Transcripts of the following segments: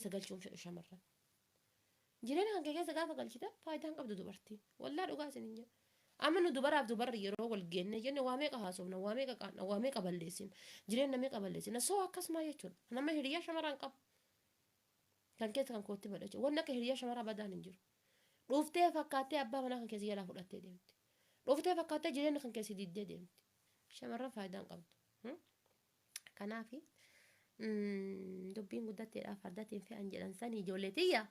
keessa galchuun fedhu shamarran. Jireenya kan kee keessa gaafa galchite faayidaa hin qabdu dubartiin. Wallaa dhugaa isin hin jedhu. Amma nu dubaraaf dubarri yeroo wal geenne jenne waa meeqa haasofna, waa meeqa qaanna, waa meeqa balleessina, jireenya meeqa balleessina. Soo akkasumaa jechuudha. Nama hiriyaa shamaraan qabu. Kan keessa kan kootti badha jechuudha. Wanni akka hiriyaa shamaraa badaan hin jiru. Dhuftee fakkaattee abbaa manaa kan keessa jalaa fudhattee deemti. Dhuftee fakkaattee jireenya kan keessa diddee deemti. Shamarran faayidaa hin qabdu. Kanaaf dubbiin guddatteedhaaf fardattiin fe'an jedhan sanii ijoollee tiyya.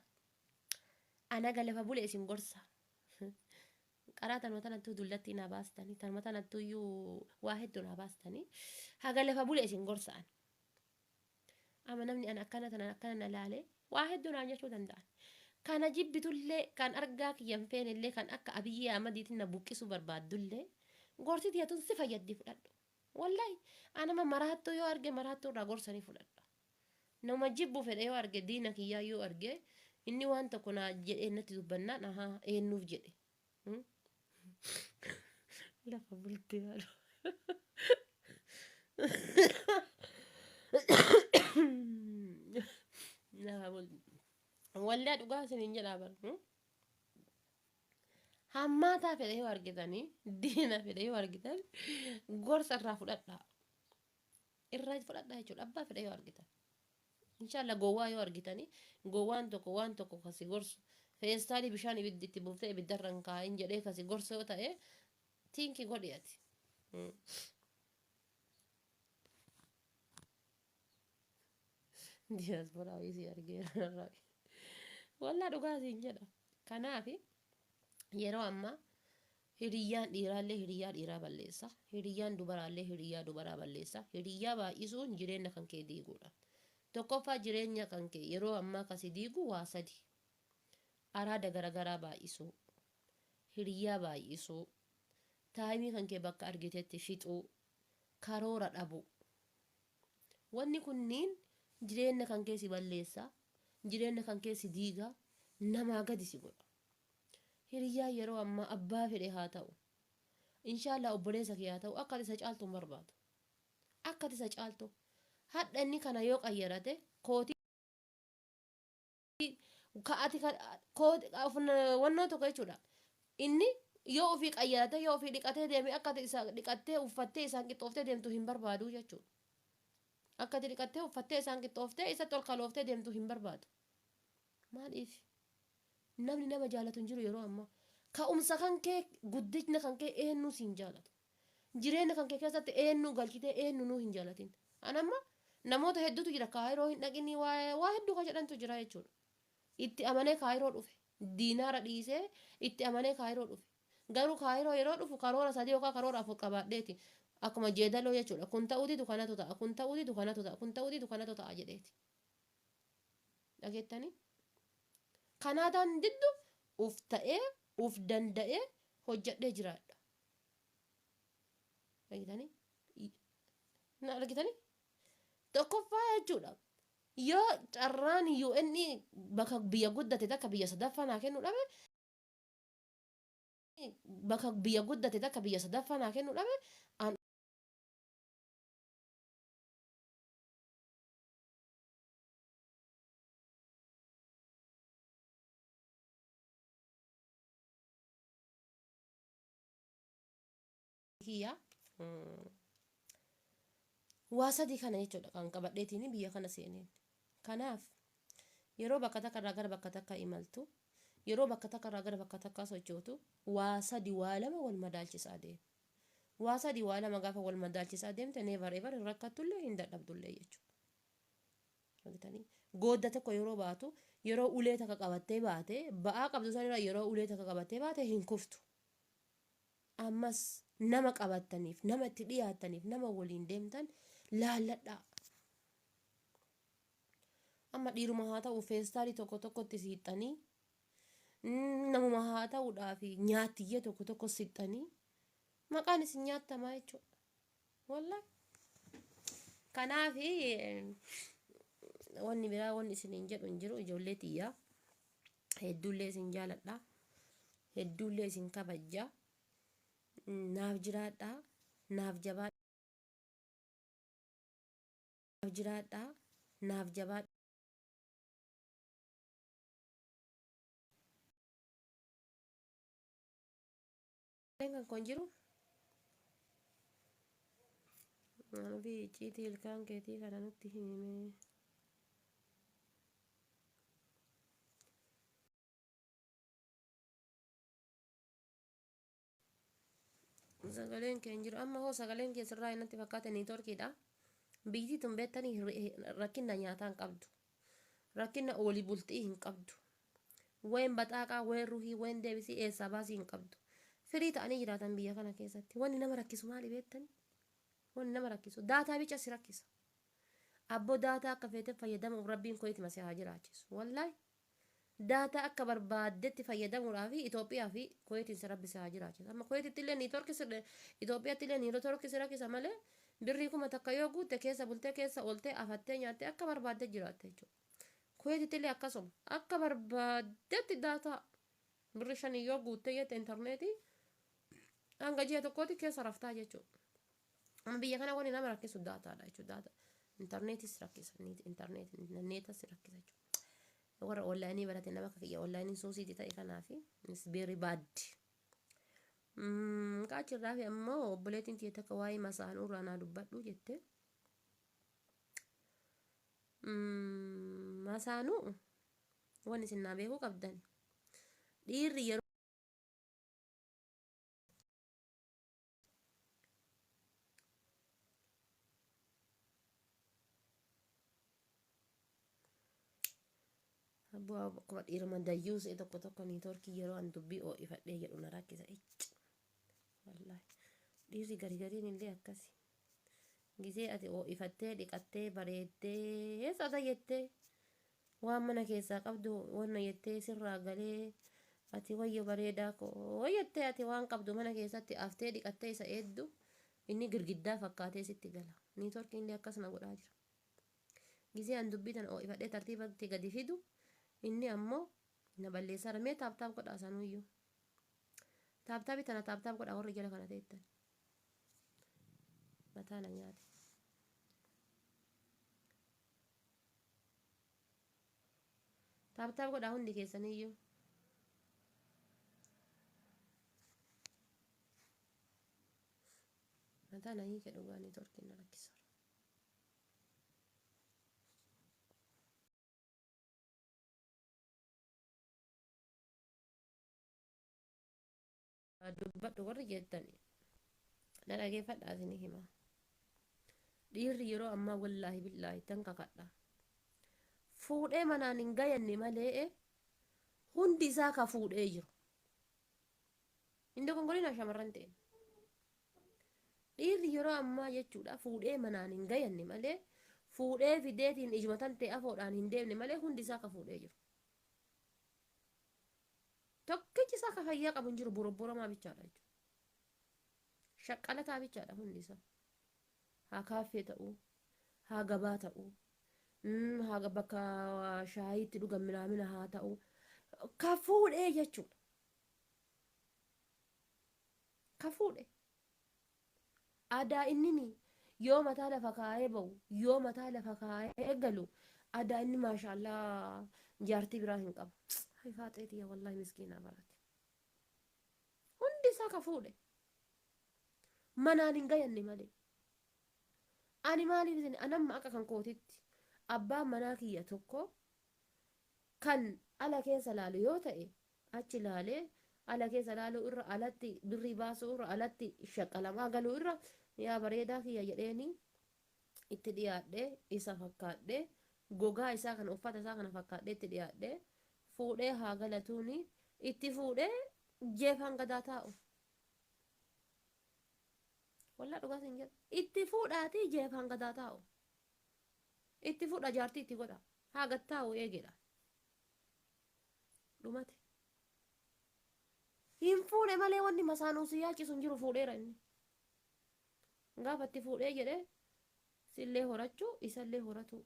Ana galafa bule isin gorsa. Qaraa tanuma tanattuu dullattii naa baastanii tanuma tanattuu iyyuu waa hedduu naa baastanii haga lafa bule isin gorsa'an. Amma namni an akkana tanan akkana na laale waa hedduu naan jechuu danda'an. Kana jibbitullee kan argaa kiyya hin feenellee kan akka Abiyyii Ahmadiitiin na buqqisuu barbaaddullee gorsi tiyya tun si fayyaddi fudhadhu. Wallahi anama maraattuu yoo arge maraattuu irraa gorsa ni fudhadha. Nama jibbu fedhe yoo arge diina kiyyaa yoo arge inni waan tokko naa jedhee natti dubbannaan ahaa eennuuf jedhe. Lafa bultee haadha. Lafa bultee. Waldaa dhugaa isiniin jedhaa bar. Hammaataa fedhe yoo argitanii diina fedhe yoo argitan gorsa irraa fudhadhaa. Irraa fudhadhaa jechuudha abbaa fedhe yoo argitan. Inshallah gowwaa yoo argitanii gowwaan tokko waan tokko kasi gorsu feestaalii bishaan ibiddi itti buuftee ibiddarra hin kaa'in jedhee kasi gorsu yoo ta'e tiinki godhi ati. Diyaasporaa wayii si argeera. Wallaa dhugaa siin jedha. Kanaaf yeroo ammaa hiriyyaan dhiiraallee hiriyyaa dhiiraa balleessa. Hiriyyaan dubaraallee hiriyyaa dubaraa balleessa. Hiriyyaa baay'isuun jireenya kan kee diiguudha. Tokkoffaa jireenya kan kee yeroo ammaa kasi diigu waa sadi. Araada garagaraa baay'isuu. Hiriyyaa baay'isuu. Taayimii kan kee bakka argitetti fixuu. Karoora dhabuu. Wanni kunniin jireenna kan kee si balleessa, jireenna kan kee si diiga, namaa gadi si godha. Hiriyyaan yeroo ammaa abbaa fedhe haa ta'u, inshaallah obboleessa kee haa ta'u akka ati isa caaltu hin barbaadu. Akka ati isa caaltu. Hadha inni kana yoo qayyarate kootii ka ati ka kooti wannoo tokko jechuudha. Inni yoo ofii qayyaratee yoo ofii dhiqatee deeme akka ati isa dhiqattee uffattee isaan qixxooftee deemtu hin barbaadu jechuudha. Akka ati dhiqattee uffattee isaan qixxooftee isatti ol kalooftee deemtu hin barbaadu. Maaliif? Namni nama jaalatu hin jiru yeroo ammaa. Ka'umsa kan kee guddina kan kee eenyuu siin jaalatu. Jireenya kan kee keessatti eenyuu galchitee eenyuu hin jaalatin. An amma namoota hedduutu jira kaayiroo hin dhaqinii waa hedduu ka jedhantu jira jechuudha. Itti amanee kaayiroo dhufe. Diinaara dhiisee itti amanee kaayiroo dhufe. Garuu kaayiroo yeroo dhufu karoora sadii yookaan karoora afur qabaadheeti. Akkuma jeedaloo jechuudha. Kun ta'uu didu kanatu ta'a. Kun ta'uu didu kanatu ta'a. Kun ta'uu didu kanatu ta'a jedheeti. Dhageettanii? Kanaadaan diddu uf ta'ee uf danda'ee hojjedhee jiraadha. Argitanii? Na argitanii? Tokkoffaa jechuudha. Yoo carraan UN bakka biyya guddate takka biyya sadaffaa naa kennu dhabe bakka biyya guddate takka biyya sadaffaa naa kennu dhabe an kiyya waa sadii kana jechuudha kan qabadheetiin biyya kana seeneen. Kanaaf yeroo bakka takka irraa gara bakka takka imaltu yeroo bakka takka irraa gara bakka takkaa sochootu waa sadi waa lama wal madaalchisaa deema. Waa sadi waa lama gaafa wal madaalchisaa deemte never ever hin rakkattullee hin dadhabdullee jechuudha. Argitanii? Goodda tokko yeroo baatu yeroo ulee takka qabattee baate ba'aa qabdu sanirra yeroo ulee takka qabattee baate hin kuftu. Ammas nama qabattaniif, nama itti dhiyaattaniif, nama waliin deemtan laalladhaa. Amma dhiiruma haa ta'u feestaalii tokko tokkotti siixxanii namuma haa ta'uudhaa fi nyaattiyyee tokko tokko siixxanii maqaan isin nyaattamaa jechuudha. Wallahi. Kanaaf wanni biraa wanni isiniin jedhu hin jiru ijoollee tiyyaa. Hedduullee isin jaaladha. Hedduullee isin kabajja. Naaf jiraadha. Naaf jabaadha. Naaf jiraadha. Naaf jabaadha. Kan kun jiru fi icciitii ilkaan keetii kana nutti himime. Sagaleen kee hin jiru. Amma hoo sagaleen kee sirraa natti fakkaate niitoorkiidha. Biyyi tun beektanii rakkina nyaataa hin qabdu. Rakkina oolii bultii hin qabdu. Wayin baxaaqaa, wayin ruhii, wayin deebisii eessaa baasii hin qabdu. Firii ta'anii jiraatan biyya kana keessatti. Wanni nama rakkisu maali beektanii? Wanni nama rakkisu daataa bicha si rakkisa. Abboo daataa akka feete fayyadamuuf rabbiin koo itti si haa jiraachisu. Wallaahi. Daataa akka barbaaddetti fayyadamuudhaaf Itoophiyaa fi Kuweetiin si rabbi si haa jiraachisu. Amma Kuweetitti illee niitoorki si Itoophiyaatti illee niitoorki si rakkisa malee birrii 1000 yoo guutte keessa bultee keessa ooltee afattee nyaattee akka barbaadde jiraatte jechuudha. Kuweetitti illee akkasuma akka barbaaddetti daataa birrii 5 yoo guutte jette intarneetii hanga ji'a tokkooti keessa raftaa jechuudha. Amma biyya kana wanni nama rakkisu daataadha jechuudha. Daataa intarneetis rakkisa intarneetis rakkisa jechuudha. Warra onlaayinii barate nama akka kiyya onlaayiniin suusiiti ta'e kanaaf is very bad. Qaachirraa fi ammoo obboleettiin tiyya takka waa'ee masaanuu irraa naa dubbadhu jette. Masaanuu wanni isin naa beekuu qabdan dhiirri yeroo Abboo akkuma dhiiruma dayyuu se'e tokko tokko niitoorkii yeroo an dubbii oo'ifadhee jedhu na rakkisa icci. Wallaahi dhiirri gari gariin illee akkasi. Gisee ati oo'ifattee dhiqattee bareeddee sada jettee waan mana keessaa qabdu wanna jettee sirraa galee ati wayyo bareedaa koo jettee ati waan qabdu mana keessatti aftee dhiqattee isa eeddu inni girgiddaa fakkaatee sitti gala. Niitoorkiin illee akkas na godhaa jira. Gisee an dubbii tana oo'ifadhee tartiibatti gadi fidu inni ammoo na balleessaara. Mee taaptaap godhaa sanuyyuu. Taaptaabii tana taaptaap godhaa warri jala kana teettan. Mataa na nyaate. Taaptaap godhaa hundi keessaniyyuu. Mataa na hiike dhugaa niitoorkiin na rakkisa. Dubbadhu warri jettan na dhageeffadhaa isinii hima. Dhiirri yeroo ammaa wallaahi billaahi tan kakadha. Fuudhee manaan hin gayanne malee hundi isaa ka fuudhee jiru. Hin dogongorinaa shamarran ta'e. Dhiirri yeroo ammaa jechuudha fuudhee manaan hin gayanne malee fuudhee fideetiin ijuma tan ta'e afoodhaan hin deemne malee hundi isaa ka fuudhee jiru. Tokkichi isaa ka fayyaa qabu hin jiru borobboramaa bichaadha jechuudha. Shaqqalataa bichaadha hundi isaa. Haa kaaffee ta'uu, haa gabaa ta'uu, haa bakka shaayiitti dhugan minaamina haa ta'uu. Ka fuudhee jechuudha. Ka fuudhe. Adaa innini yoo mataa lafa kaa'ee ba'u, yoo mataa lafa kaa'ee galu, adaa inni maashaallaa jaartii biraa hin qabu. Hay faaxee tiyya wallaahi miskiinaa barate. Hundi isaa ka fuudhe. Manaan hin gayanne malee. Ani maaliif isin anamma akka kan kootitti abbaan manaa kiyya tokko kan ala keessa laalu yoo ta'e achi laalee ala keessa laaluu irra alatti birrii baasuu irra alatti shaqqalamaa galuu irra yaa bareedaa kiyya jedheeni itti dhiyaadhee isa fakkaadhee gogaa isaa kana uffata isaa kana fakkaadhee itti dhiyaadhee fuudhee haa galatuuni itti fuudhee jeefaan gadaa taa'u. Wallaa dhugaa sin jedha. Itti fuudhaatii jeefaan gadaa taa'u. Itti fuudha jaartii itti godha. Haa gad taa'u eegedha. Dhumate. Hin fuudhe malee wanni masaanuu si yaachisu hin jiru fuudheera inni. Gaafa itti fuudhee jedhee sillee horachuu isallee horatuu.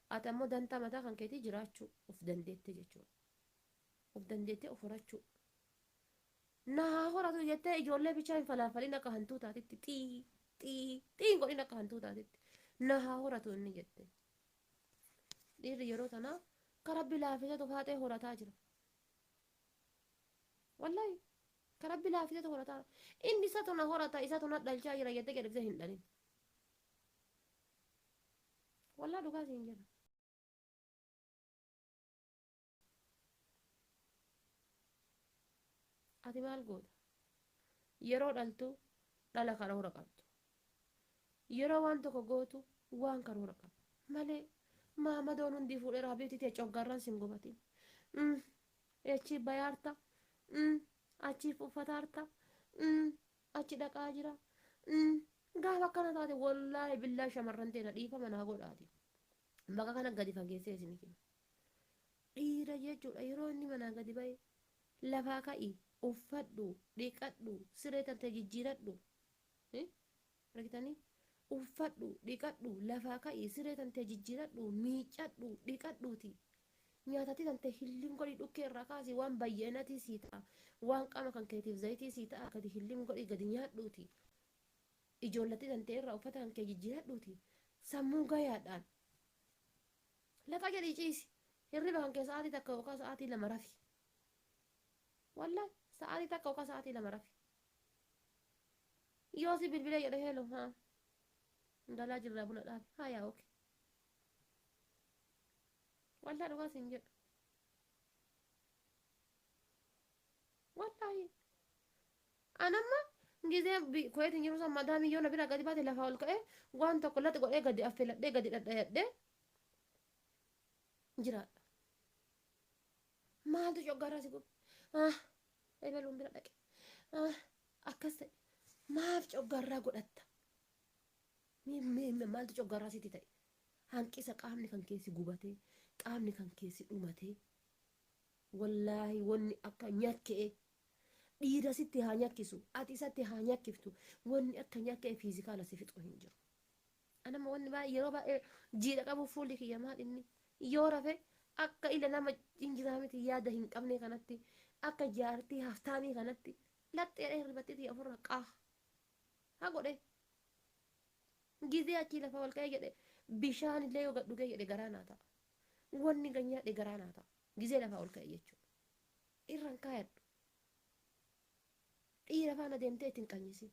Ati ammoo dantaa mataa kan keetii jiraachuu of dandeette jechuudha. Of dandeettee of horachuu. Na haa horatu jettee ijoollee bichaa hin falaafalin akka hantuutaatitti xii xii xii hin godhin akka hantuutaatitti. Na haa horatu inni jette. Dhiirri yeroo tanaa ka rabbi laaffisetu faaxee horataa jira. Wallahi. Ka Rabbi laafisetu horataara. Inni isatu na horata, isatu na dhalchaa jira jettee gad dhiftee hin dhalin. Wallaa dhugaa siin jedha. Ati maal goota? Yeroo dhaltu dhala karoora qabdu. Yeroo waan tokko gootu waan karoora qabdu. Malee maamadoon hundi fuudheera habiibti tee coggaarraan sin gubatin. Achii bayaarta. Achiif uffataarta. Achi dhaqaa jira. Gaafa akkana taate wallaahi billaa shamarran teena dhiifama naa godhaati. Bakka kana gadi fageessee isin hima. Dhiira jechuudha yeroo inni manaa gadi ba'e lafaa ka'i, uffadhu, dhiqadhu, siree tantee jijjiiradhu. Argitanii? Uffadhu, dhiqadhu, lafaa ka'i, siree tantee jijjiiradhu, miiccadhu, dhiqadhuuti. Nyaatatti tantee hillim godhi dhukkee irraa kaasi waan bayyanatii sii ta'a, waan qaama kan keetiif zayitii sii ta'a gadi hillim godhi gadi nyaadhuuti. Ijoollatti tantee irraa uffata kan kee jijjiiradhuuti. Sammuu gayaadhaan. Lafa jedhii ciisi. Hirriba kan kee sa'aatii 1 yookaan sa'aatii 2 rafi. Wallahi sa'aatii 1 yookaan sa'aatii 2 rafi. Yoo si bilbilee jedhe hello haa. Galaa jirraa buna dhaabi. Haa yaa oke. Wallahi dhugaa siin jedha. Wallahi. Anamma gizee kuweetiin jiru san madaamii yoo na bira gadi baate lafaa ol ka'ee waan tokko laxi godhee gadi affeeladhee gadi dhadhayadhee jiraadha. Maaltu coggaarraa si gube? Ah, ebaluun bira dhaqe. Ah, akkas ta'e. Maaf coggaarraa godhatta? Mee mee maaltu coggaarraa sitti ta'e? Hanqisa qaamni kan keessi gubatee, qaamni kan keessi dhumatee. Wallaahi wanni akka nyakke'e dhiira sitti haa nyakkisu, ati isatti haa nyakkiftu, wanni akka nyakke'e fiizikaala si fixu hin jiru. Anama wanni baay'ee yeroo baay'ee jiidha qabu fuulli kiyya maal inni yoo rafe akka ila nama injiraa miti yaada hin qabne kanatti akka jaartii haftaamii kanatti laxxeedha hirribatti tiyya ofirra qaa haa godhe gizee achii lafa ol ka'ee jedhe bishaan illee yoo gad dhugee jedhe garaa naa ta'a wanni gan nyaadhe garaa naa ta'a gizee lafa ol ka'e jechuudha irran kaayadhu dhiira faana deemtee ittiin qanyisin.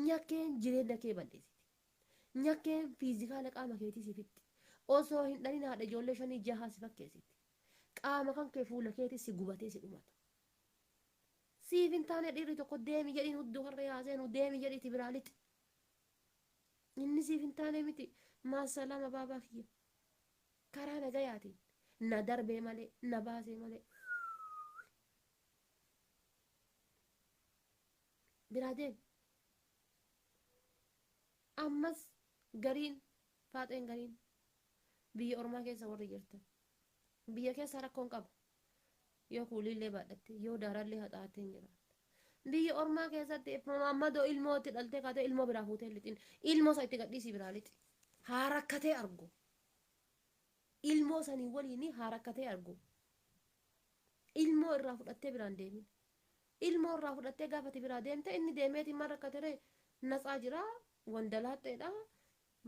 Nyakkeen jireenya kee balleessiti. Nyakkeen fiizikaala qaama keetii si fixxi. Osoo hin dhalin haadha ijoollee shanii jahaa si fakkeessiti. Qaama kan kee fuula keetii si gubatee si dhumata. Siif hin taane dhiirri tokko deemi jedhiin hudduu harree haa seenu deemi jedhiiti biraa lixi. Inni siif hin taane miti maasalaama baabaa kiyya. Karaa nagayaatiin na darbee malee na baasee malee. Biraa deemi. Ammas gariin faaxeen gariin biyya ormaa keessa warri jirtan biyya keessa rakkoon qabu yoo kuuliillee baadhatte yoo daarallee haxaattee hin jiraatte. Biyya ormaa keessatti mammadoo ilmoo itti dhaltee kaatee ilmoo biraa fuutee lixin ilmoo isa itti gadhiisii biraa lixi haa rakkatee argu. Ilmoo sanii waliin haa rakkatee argu. Ilmoo irraa fudhattee biraan deemin. Ilmoo irraa fudhattee gaafa ati biraa deemte inni deemeetiin maal rakkateree natsaa jira wandalaaxxeedha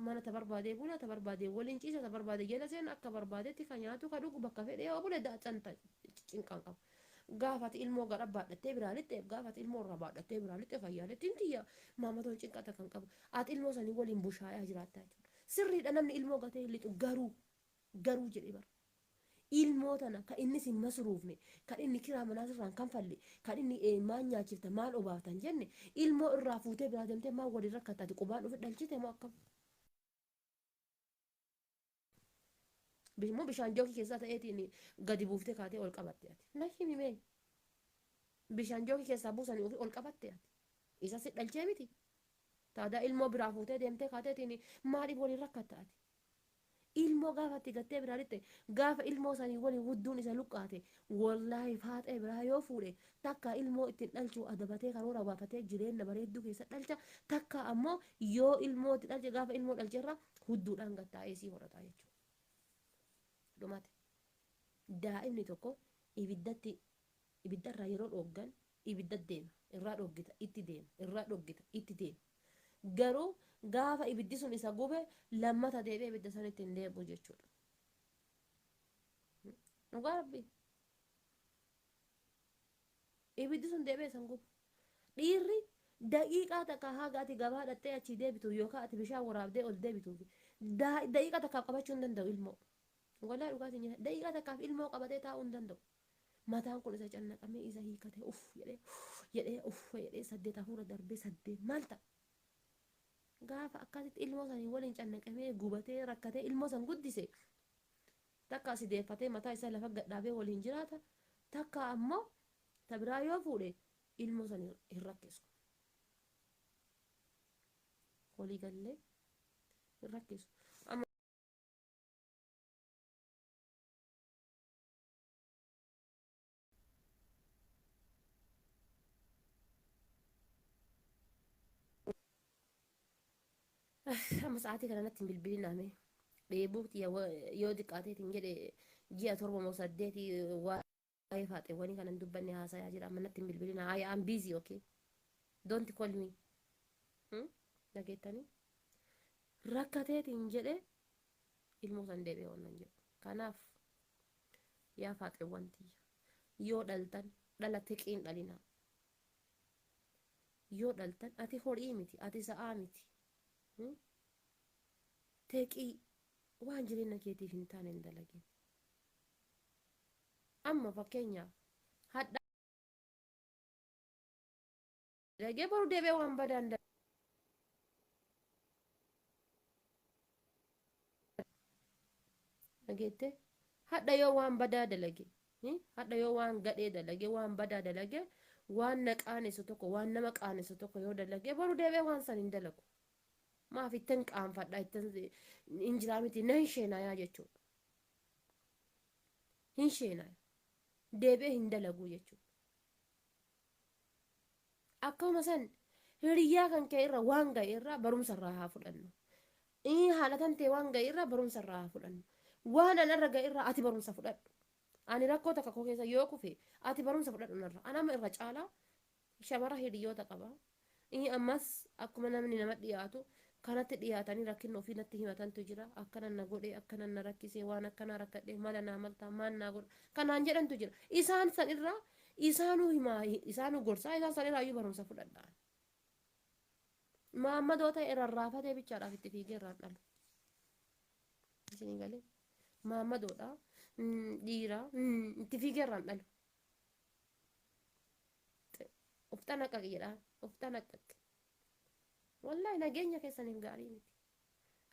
mana ta barbaadee bula ta barbaadee waliin ciisa ta barbaade jala seena akka barbaadetti ka nyaatu ka dhugu bakka fedhe yoo bule canta cinqaan qabu. Gaafa ati ilmoo gara baadhattee biraa lixxeef gaafa ati ilmoo irraa baadhattee biraa lixxe fayyaaletti tiyya maamatoon cinqata kan qabu ati ilmoo sanii waliin bushaayaa jiraattaa jechuudha. Sirriidha namni ilmoo gatee hin lixu garuu garuu jedhe bara. Ilmoo tana ka inni sin masruufne, kan inni kiraa manaa sirraa hin kanfalle, kan inni maal nyaachifta maal obaafta hin jenne, ilmoo irraa fuutee biraa deemtee maal waliin rakkatta ati qubaan dhufe dhalchite moo akkam? Immoo bishaan jookii keessaa ta'eetiin gadi buuftee kaatee ol qabatte ati. Na himi mee. Bishaan jookii keessaa buusanii ofii ol qabatte ati. Isa si dhalchee miti. Taadaa ilmoo biraa fuutee deemtee kaateetiin maaliif waliin rakkatta ati? Ilmoo gaafa itti gattee biraa lixxe gaafa ilmoo sanii waliin hudduun isa luqqaate wallaahi faaxee biraa yoo fuudhe takka ilmoo ittiin dhalchuu adabatee karoora baafatee jireenya bareedduu keessa dhalcha takka ammoo yoo ilmoo itti dhalche gaafa ilmoo dhalche irraa hudduudhaan gattaa'ee sii horataa jechuudha. Dhumate. Daa'imni tokko ibiddatti ibiddarraa yeroo dhooggan ibidda deema irraa dhoggita itti deema irraa dhoggita itti deema. Garuu gaafa ibiddi sun isa gube lammata deebi'ee ibidda sanitti hin deebi'u jechuudha. Dhugaa Rabbii. Ibiddi sun deebi'ee isan gubu. Dhiirri daqiiqaa takka haga ati gabaa dhattee achii deebitu yookaan ati bishaan waraabdee ol deebituuf daqiiqaa takkaaf qabachuu hin danda'u ilmoo. Walaa dhugaatiin jedha, daqiiqaa takkaaf ilmoo qabatee taa'uu hin danda'u. Mataan kun isa cannaqamee isa hiikatee uff jedhee uff jedhee uff jedhee saddeet hafuura darbee saddeet maal ta'a? Gaafa akkasitti ilmoo sanii waliin cannaqamee gubatee rakkatee ilmoo san guddise, takka asi deeffatee mataa isaa lafa gadhaabee waliin jiraata, takka ammoo ta biraa yoo fuudhe ilmoo san hin rakkisu. Walii gallee hin rakkisu. Amma amma sa'aatii kana natti hin bilbilinaa mee. Dheebuu tiyya yoo xiqqaateetiin jedhe ji'a 7 moo 8 waa'ee faaxeewwanii kana hin dubbanne haasayaa jira. Amma natti hin bilbilinaa. I am busy, okay? Don't call me. Dhageettanii? Rakkateetiin jedhe ilmoo san deebi'ee wannan jedhu. Kanaaf yaa faaxeewwan tiyya, yoo dhaltan dhala tiqiin dhalinaa. Yoo dhaltan ati horii miti, ati sa'aa miti. Teqii waan jireenya keetiif hin taane hin dalagin. Amma fakkeenyaaf hadha dalagee boru deebi'ee waan badaan dhageette, hadha yoo waan badaa dalage, hadha yoo waan gadhee dalage, waan badaa dalage, waan na qaanessu tokko, waan nama qaanessu tokko yoo dalage, boru deebi'ee waan san hin dalagu. Maaf ittan qaanfadha, ittan hin jiraa miti, nan sheenayaa jechuudha. Hin sheenaya, deebi'ee hin dalaguu jechuudha. Akkuma san hiriyyaa kan kee irra waan ga'e irraa barumsa irraa haa fudhannu. Inni haadha tan ta'e waan ga'e irraa barumsa irraa haa fudhannu. Waan an irra ga'e irraa ati barumsa fudhadhu. Ani rakkoo takka koo keessa yoo kufe ati barumsa fudhadhu narra. Ani amma irra caalaa shamara hiriyoota qaba. Inni ammas akkuma namni nama dhiyaatu kanatti dhiyaatanii rakkinna ofii natti himatantu jira. Akkana na godhe, akkana na rakkisee, waan akkanaa rakkadhe, mala naa maltaa, maal naa godha kanaan jedhantu jira. Isaan san irraa isaanuu himaa, isaanuu gorsaa, isaan san irraa iyyuu barumsa fudhadha. Maammadoo ta'e rarraafatee bichaadhaaf itti fiigee irraan dhalu. Isinii galee maammadoodha, dhiira itti fiigee irraan dhalu. Of xanaqqaqi jedhaan, of xanaqqaqi. Wallaahi nageenya keessaniif gaarii miti.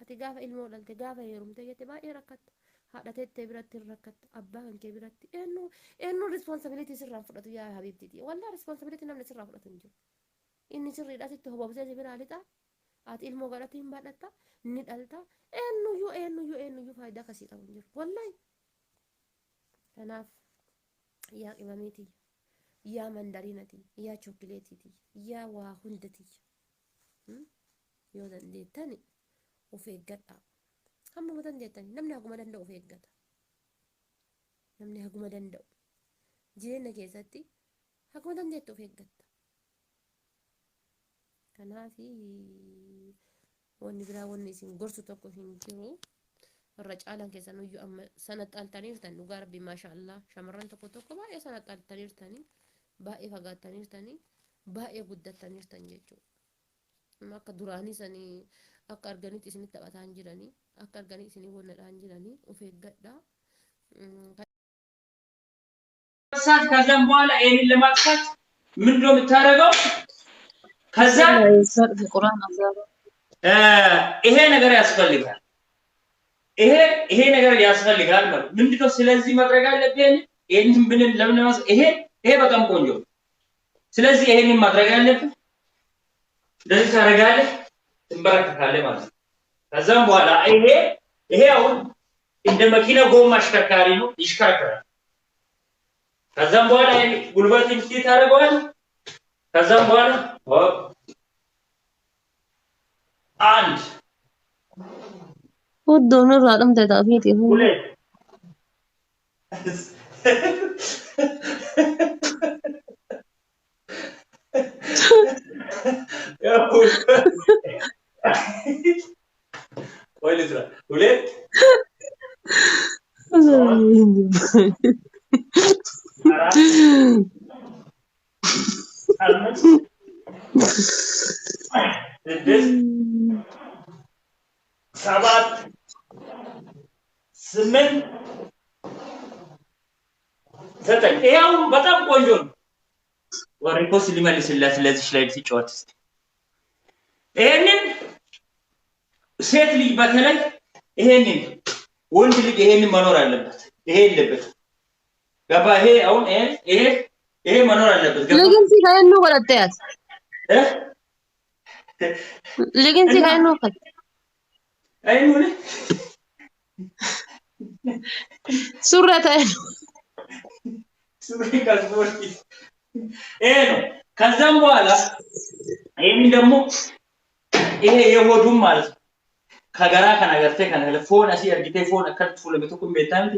Ati gaafa ilmoo dhalte, gaafa heerumte jette baay'ee rakkatta. Haadha teettee biratti hin rakkatta. Abbaa kan kee biratti eenyu eenyu responsibility sirraan fudhatu yaa habiibtiiti? Wallaahi responsibility namni sirraa fudhatu hin jiru. Inni sirriidha sitti hobobsee si biraa lixa. Ati ilmoo godhatti hin baadhatta, ni dhalta. Eenyuyyuu eenyuyyuu eenyuyyuu faayidaa kasii qabu hin jiru. Wallaahi. Kanaaf yaa qimamii tiyya, yaa mandariina tiyya, yaa chookileetii tiyya, yaa waa hunda tiyya. Yoo dandeettani of eeggadhaa. Hammuma dandeettani, namni haguma danda'u of eeggata. Namni haguma danda'u. Jireenya keessatti haguma dandeettu of eeggatta. Kanaaf wanni biraa wanni isin gorsu tokko hin jiru. Irra caalaan keessan iyyuu amma sana xaaltaniirtan, dhugaa rabbii, maasha Allah, shamarran tokko tokko baay'ee sana xaaltaniirtanii, baay'ee fagaattaniirtanii, baay'ee guddattaniirtan jechuudha. Amma akka duraanii sanii akka arganitti isinitti taphataa hin jiranii, akka arganii isinii wannadhaa hin jiranii, of eeggadhaa. ሰዓት ከዛም በኋላ ይሄንን ለማጥፋት ምንድነው የምታደርገው? ከዛ ይሄ ነገር ያስፈልጋል። ይሄ ነገር ያስፈልጋል ማለት ምንድነው? ስለዚህ ማድረግ አለብህ። ይሄንን ምን ለምን ይሄ በጣም ቆንጆ። ስለዚህ ይሄንን ማድረግ አለብህ። እንደዚህ ታደርጋለህ፣ ትንበረከካለህ ማለት ነው። ከዛም በኋላ ይሄ አሁን እንደ መኪና ጎማ አሽከርካሪ ነው፣ ይሽከረከራል። ከዛም በኋላ ጉልበት እንዲህ ታደርገዋለህ። ከዛም በኋላ አንድ Hudduun irraa dhumte ta'a. ሁለት ወይ ልስራ፣ ሁለት፣ ሶስት፣ አራት። አምስት፣ ስድስት፣ ሰባት፣ ስምንት፣ ዘጠኝ። ይሄው በጣም ቆንጆ ነው። ወሪኮስ ሊመልስላት ለዚች ላይ ሲጫወት እስኪ ይሄንን ሴት ልጅ በተለይ ይሄንን ወንድ ልጅ ይሄንን መኖር አለበት። ይሄ የለበትም። ገባ? ይሄ አሁን ይሄ መኖር አለበት። ገባ? Liginsi kan inni godhatte ati. እ? Liginsi እና kan inni uffatte. አይኑን Surra ta'e. ሱሪ ከስፖርት ይሄ ነው። ከዛም በኋላ ይሄንን ደግሞ ይሄ የሆዱም ማለት ነው ከገራ ከነገርቴ ከነገለ ፎን አሲ አርጊቴ ፎን አከት ፉለ ቱኩም ቤታምቲ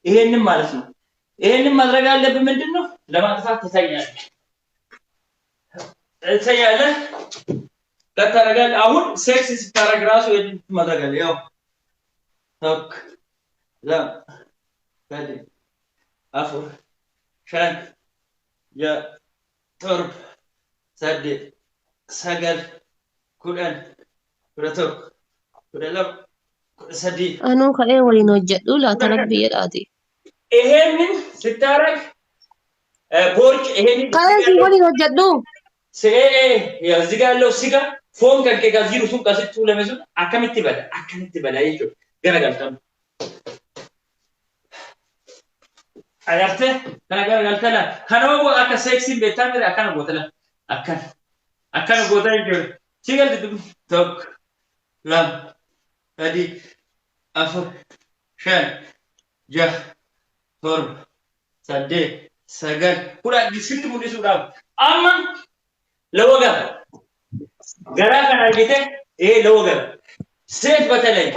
ይሄንን ማለት ነው። ይሄንን ማድረግ ያለብህ ምንድን ነው? ለማጥፋት ትተኛለህ ትተኛለህ ታደርጋለህ። አሁን ሴክስ ስታደርግ ራሱ ይሄንን ማድረግ አለ። ያው tokko lama sadi afur shan ja'a torba saddeet sagal kudhan 11 12 13 Anuu ka'ee waliin hojjedhu laata 15 rabbi jedhaati. ይሄንን ስታረግ ቦርጭ ይሄንን እዚህ Ka'ee ጋር si ያለው waliin hojjedhu. እዚህ ጋር ያለው ስጋ ፎን ከንኬ ጋር ዚሩ ሱን ቀስቱ ለመሱን አከምት በላ አከምት በላ ይጆ ገረገልተም አያርተ ከነገረገልተላ ከነው አከ ሴክሲን ቤታምር አከነ ጎተላ አከን አከነ ጎታ ይጆ ሲገልጥ tokko lama sadi afur shan jaha torba saddeet sagal kudhan sitti mul'isuudhaaf amma ለወገብ ገራ kan argite ይሄ ለወገብ ሴት በተለይ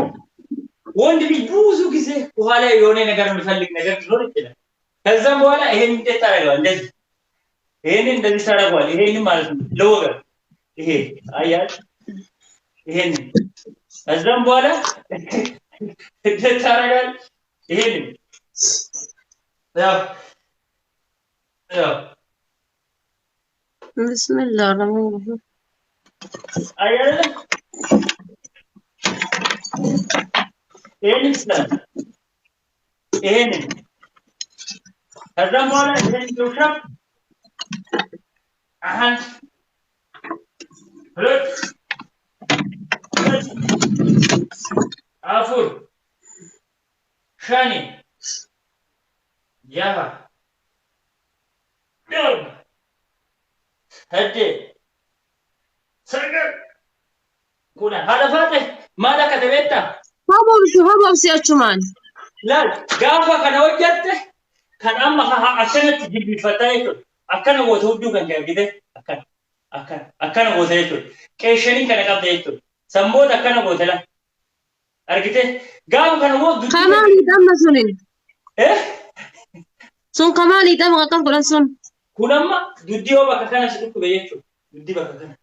ወንድ ልጅ ብዙ ጊዜ በኋላ የሆነ ነገር የሚፈልግ ነገር ሊኖር ይችላል። ከዛም በኋላ ይሄን እንዴት ታደርገዋል? እንደዚህ ይሄንን እንደዚህ ታደርገዋል። ይሄንን ማለት ነው ለወገብ ይሄ አያል ይሄንን ከዛም በኋላ እንዴት ታደርጋለህ? ይሄንን ያው ያው Bismillah rahmaan rahiim. አያለ ይሄንን ስላለ ይሄንን ከዛም በኋላ ይሄንን push-up አንድ ሁለት ሶስት afur shani jaha torba saddeet sagal kudhan haadha faate maal akka ta'e beektaa? Hobobsi hobobsi achumaan. Laal gaafa kana hojjatte kan amma akkanatti jilbifataa jechuudha. Akkana goota hudduu kan kee argite akkana akkana akkana goota jechuudha. Qeeshanii kana qabda jechuudha. Samboota akkana goota laal argite gaafa kana moo dudduuba Kamaaliidha amma sunin. eh Sun kamaaliidha akkas godhan sun. Kun amma duddi yoo bakka kana si dhukkube jechuudha. Duddi bakka kana.